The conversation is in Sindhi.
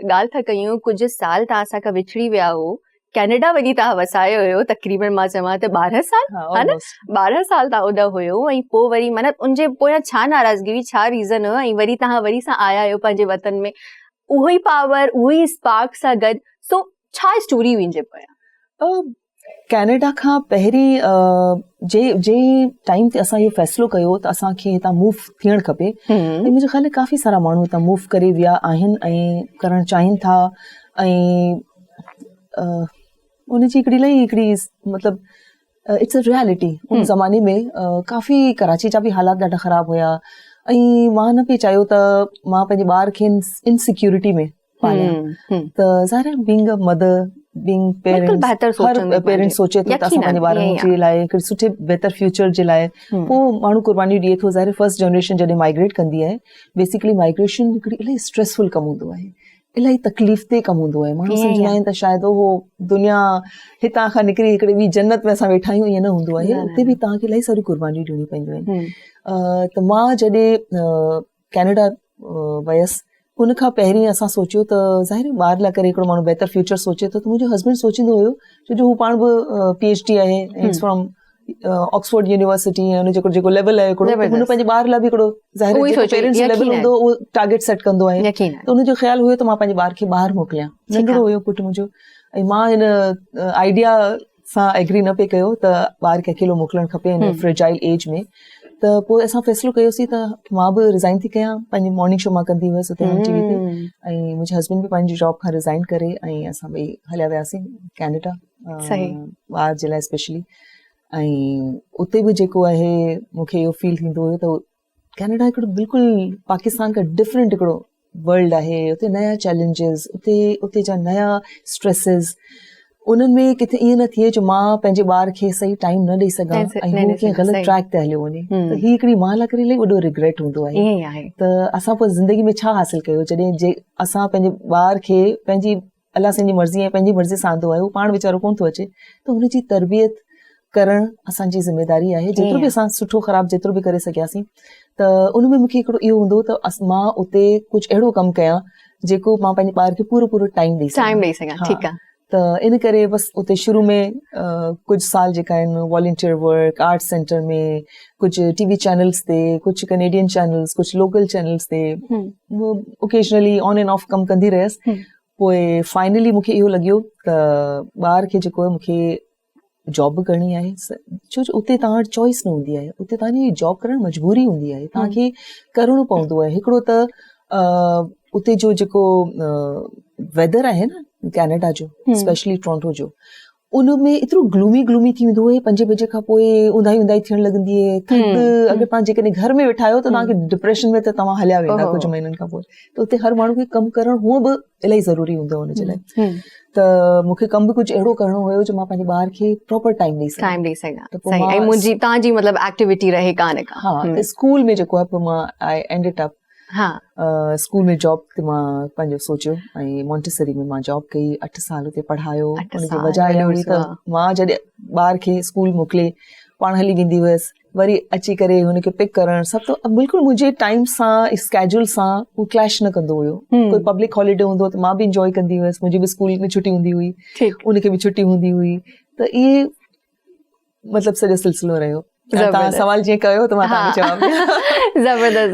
ڳالهه ٿا ڪيون ڪجهه سال توهان اسان کان وڇڙي ويا هو ڪينيڊا وڃي توهان وسايو هيو تقريبن مان چوان ته 12 سال ها نه 12 سال توهان اڏا هيو ۽ پوء وري معنيٰ ان جي پويان ڇا ناراضگي هئي ڇا ريزن هيو ۽ وري توهان وري سان آيا آهيو پنهنجي وطن ۾ اهو ئي پاور اهو ئي اسپارڪ سان گڏ سو ڇا اسٽوري هئي ان جي پويان؟ ڪينيڊا کان پهرين جي جنهن ٽائيم تي اسان اهو فيصلو ڪيو ته اسان کي هتان موو ٿيڻ کپي ۽ منهنجي خيال ۾ ڪافي سارا ماڻهو هتان موو ڪري ويا آهن ۽ ڪرڻ چاهين ٿا ۽ ان جي هڪڙي الائي هڪڙي مطلب it's a reality ان زماني ۾ ڪافي ڪراچي جا به حالات ڏاڍا خراب هيا ۽ مان نه پئي چاهيو ته مان پنهنجي ٻار کي انسيڪيورٽي ۾ پاليان ته ظاهر آهي being a mother being parents هر پيرنٽس سوچي ٿو ته اسان پنهنجي ٻارن جي لاء هڪڙي سٺي بهتر فيوچر جي لاء پوء ماڻهو قربانيون ڏئي ٿو ظاهر فرسٽ جنريشن جڏهن مائگريٽ ڪندي آهي بيسڪلي مائگريشن هڪڙي الاهي اسٽريسفل ڪم هوندو آهي الاهي تڪليف تي ڪم هوندو آهي ماڻهو سمجهندا آهن ته شايد اهو دنيا هتان کان نڪري هڪڙي ٻي جنت ۾ اسان ويٺا آهيون ائين نه هوندو آهي اتي به توهان کي الاهي ساريون قربانيون ڏيڻيون پونديون آهن ته مان جڏهن ڪينيڊا ويس ان کان پهرين اسان سوچيو ته ظاهر آهي ٻار لاء ڪري هڪڙو ماڻهو بهتر فيوچر سوچي ٿو ته منهنجو هسبينڊ سوچيندو هيو ڇو جو هو پاڻ به پي ايڇ ڊي آهي از فرام آڪسفورڊ يونيورسٽي ۽ ان جو جيڪو ليول آهي هڪڙو هن پنهنجي ٻار لاء به هڪڙو ظاهر آهي جيڪو پيرنٽس جو ليول هوندو اهو ٽارگيٽ سيٽ ڪندو آهي ته ان جو خيال هيو ته مان پنهنجي ٻار کي ٻاهر موڪليان ننڍڙو هيو پٽ منهنجو ۽ مان هن آئيڊيا سان ايگري نه پئي ڪيو ته ٻار کي اڪيلو موڪلڻ کپي هن فريجائل ايج ۾ ته پوء اسان فيصلو ڪيوسين ته مان به ريزائن ٿي ڪيان پنهنجي مارننگ شو مان ڪندي هيس اتي هم ٽي وي تي ۽ منهنجي هسبينڊ به پنهنجي جاب کان ريزائن ڪري ۽ اسان ٻئي هليا وياسين ڪينيڊا ٻار جي لاء اسپيشلي ۽ اتي به جيڪو آهي مون کي اهو فيل ٿيندو هيو ته ڪينيڊا هڪڙو بلڪل پاڪستان کان ڊفرنٽ هڪڙو ورلڊ آهي اتي نيا چئلينجز اتي اتي جا نيا اسٽريسز انهن ۾ ڪٿي ائين نه ٿئي جو مان پنهنجي ٻار کي صحيح ٽائيم نه ڏئي سگهان ۽ هو ڪنهن غلط ٽريڪ تي هليو وڃي ته هي هڪڙي مان لاء ڪري الاهي وڏو ريگريٽ هوندو آهي ته اسان پوء زندگي ۾ ڇا حاصل ڪيو جڏهن جي اسان پنهنجي ٻار کي پنهنجي الله سائين جي مرضي ۽ پنهنجي مرضي سان آندو آهي هو پاڻ ويچارو ڪونه ٿو اچي ته هن جي تربيت ڪرڻ اسان جي ذميداري آهي جيترو به اسان سٺو خراب جيترو به ڪري سگهياسين ته ان ۾ مونکي هڪڙو اهو هوندو ته مان اتي ڪجهه اهڙو ڪم ڪيان جيڪو مان پنهنجي ٻار کي پورو پورو ٽائيم ڏئي ٽائيم ڏئي سگهان ٺيڪ آهي ته ان ڪري بس اتي شروع ۾ ڪجهه سال جيڪا آهن والنٽيئر ورڪ آرٽ سينٽر ۾ ڪجهه ٽي وي چينلز تي ڪجهه ڪينيڊين چينلز ڪجهه لوڪل چينلز تي اوڪيجنلي آن اينڊ آف ڪم ڪندي رهيس پوء فائنلي مونکي اهو لڳيو ته ٻار کي جيڪو مونکي جاب به ڪرڻي آهي ڇو جو اتي توهان وٽ چوائس نه هوندي آهي اتي توهان جي جاب ڪرڻ مجبوري هوندي آهي توهان کي ڪرڻو پوندو آهي هڪڙو ته اتي جو جيڪو ويدر آهي نه ڪينيڊا جو اسپيشلي ٽورنٽو جو ان ۾ ايترو گلومي گلومي ٿي ويندو آهي پنجين بجي کان پوء اونداهي اونداهي ٿيڻ لڳندي آهي ٿڌ اگر توهان جيڪڏهن گهر ۾ ويٺا آهيو ته توهان کي ڊپريشن ۾ ته توهان هليا ويندا ڪجهه مهينن کان پوء ته اتي هر ماڻهو کي ڪم ڪرڻ هونء به الاهي ضروري هوندو آهي ان جي لاء ته مون کي ڪم به ڪجهه اهڙو ڪرڻو هيو جو مان پنهنجي ٻار کي پراپر ٽائيم ڏئي سگهان ٽائيم ڏئي سگهان ته پوء ۽ منهنجي توهان جي مطلب ايڪٽيوٽي رهي ڪا نه ڪا ها اسڪول ۾ جيڪو آهي پوء مان آئي اينڊڊ اپ ها اسڪول ۾ جاب تي مان پنهنجو سوچيو ۽ مونٽيسري ۾ مان جاب ڪئي اٺ سال اتي پڙهايو ان جي وجہ اها هئي ته مان جڏهن ٻار کي اسڪول موڪلي پاڻ هلي ويندي هيس وري اچي ڪري هن کي پڪ ڪرڻ سڀ ته بلڪل منهنجي ٽائيم سان اسڪيجول سان هو ڪليش نه ڪندو هيو ڪوئي پبلڪ هاليڊي هوندو ته مان به انجوائي ڪندي هيس منهنجي به اسڪول ۾ ڇٽي هوندي هئي ان کي به ڇٽي هوندي هئي ته اهي مطلب سڄو سلسلو رهيو توهان سوال جيئن ڪيو ته مان توهان کي جواب زبردست.